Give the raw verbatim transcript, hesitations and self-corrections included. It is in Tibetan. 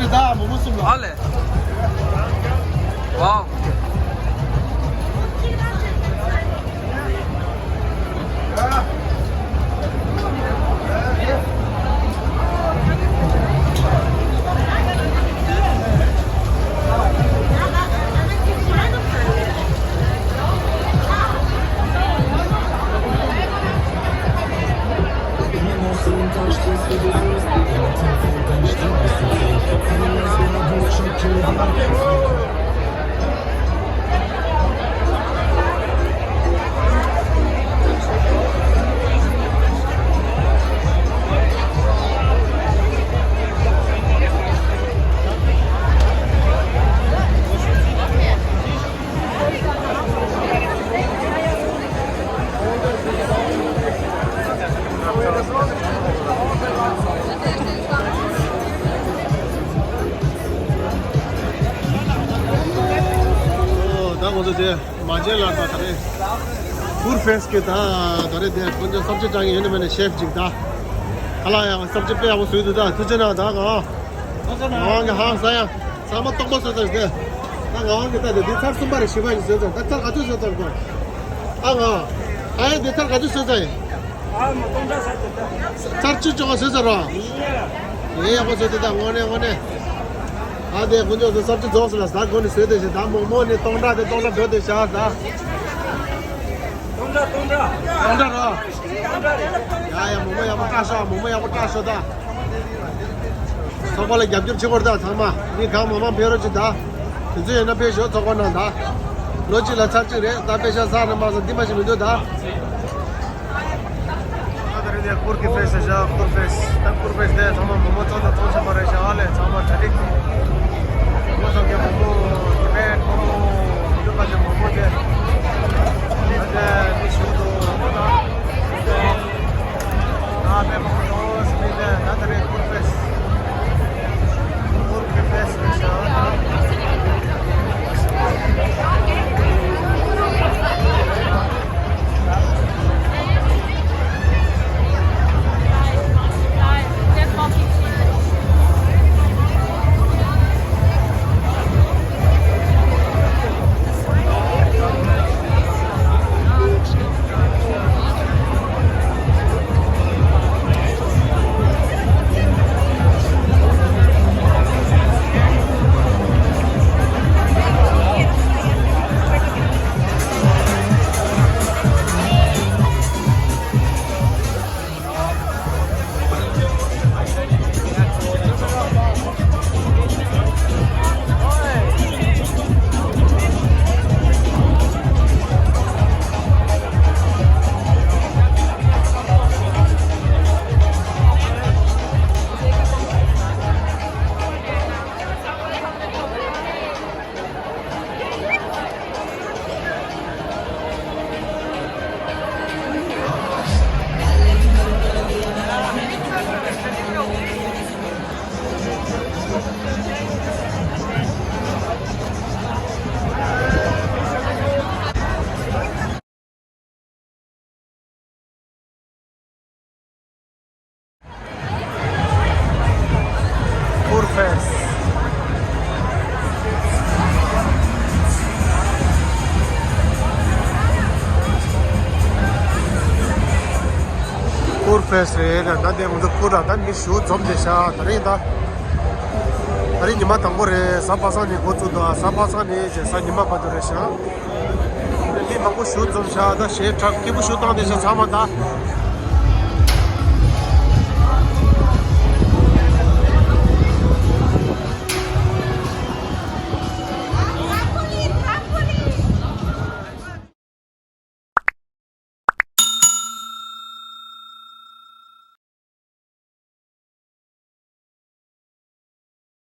ད་མོག་མོག་གསུམ་ལ། ཨ་ལེ། ཝའོ། ད་ང་ཚོ་དེ་མ་བྱན་ལ་ད་ད་རེས་ཧུར་ཕེས་ཀྱི་ད་ད་རེས་དེ་དཀོན་མཆོག་གསར་བརྗེ་དྲང་གི་ཡོད་ནི་མེད་ནི་ཤེབ་ཅིག་ད་ཧ་ལ་ཡང་གསར་བརྗེ་དཔེ་ཡག་པོ་བཟོས་འདུག་ད་ཐུགས་རྗེ་གནང་ད་ང་ང་ཧང་གི་ཧང་ས་ཡང་། ཚང་མ་སྟོང་པ་བཟོས་ཚར་ཟེར། ད་ང་རང་གི་ལྟ་དེ་འདི་ཚར་གསུམ་པ་རེད། བཞི་པ་ཡིན་བཟོས་ཚར། ད་ཚར་ག་ཚོད་བཟོས་ཚར་གོ་ཨ་ང་། ཨ་ཡ་འདི་ཚར་ག་ཚོད་བཟོས་ཚར་ཡིན། ཨ་མ་སྟོང་ཕྲག་ཚར་ཚར་ད། ཚར་བཅུ་བཅོ་ལྔ་བཟོས་ཚར་རོ། ཡེ་ཡག་པོ་བཟོས་དེ་ད་དངོས་གནས་དངོས་གནས། ཨ་དེ་དཀོན་མཆོག་གསུམ་གསར་བརྗེ་རྫོགས་སོང་ལ་ད་སྒོ་ནས་བཟོས་དེ་བཞིན་ད་མོག་མོག་ནི་སྟོང་ཕྲག་དེ་སྟོང་ཕྲག་འགྲོ་དེ་བཞག་ད། སྟོང་ཕྲག་སྟོང་ཕྲག་སྟོང་ཕྲག་རོ། ཡ་ཡ་མོག་མོག་ཡག་པོ་བཀྲ་ཤོག་མོག་མོག་ཡག་པོ་བཀྲ་ཤོག་ད། ཚོགས་པ་ལ་རྒྱབ་སྐྱོར་བྱེད་དགོས་རེད་ད་ཚང་མ། མི་གང་མང་མང་ཕེབས་རོགས་གྱིས་ད། དུས་ཚོད་ཡོད་ན་ཕེབས་ཤོག་ཚོགས་པ་ནང་ད། ལོ་གཅིག་ལ་ཚར་གཅིག་རེད་ད། པེ་ཤ་ཟ་ན་མ་ཟ་འདི་མ་ཞིག་མི་འདུག་ད། ད་རེས་ནས་ཁུར་གི་ཕེས་ཤག་ཁུར་ཕེས། ད་ཁུར་ཕེས་དེ་ཚང་མ་མོག་མོག་བཙོང་དང་བཙོང་བྱས་པ་རེད་ཤག་ཨ་ལས་ཚང་མ་གྲ་སྒྲིག་གི། མོག་མོག་ཚང་གི་མོག་མོག་དེ་བས་མོག་མོག་འདུག་པ་ཞིག་མོག་མོག་དེ། ད་དེ་མི་ཞུ་འདུག་ད། ཁུར་ཕེས། ཁུར་ཕེས་རེད། ད་ལྟ་དེ་ང་ཚོ་ཁུར་ར་ད་མི་ཞུ་འཛོམས་བསྡད་ཤག་ད་རེས་ད། ད་རེས་ཉི་མ་དང་པོ་རེད། གཟའ་པ་སངས་ནས་འགོ་བཙུགས་འདུག་གཟའ་པ་སངས་ནས་བྱས་གཟའ་ཉི་མ་བར་དུ་རེད་ཤག་མི་མང་པོ་ཞུ་འཛོམས་ཤག་ད་ཞེ་དྲག་སྐྱིད་པོ་ཞུ་བཏང་བསྡད་ཤག་ཚང་མ་ད།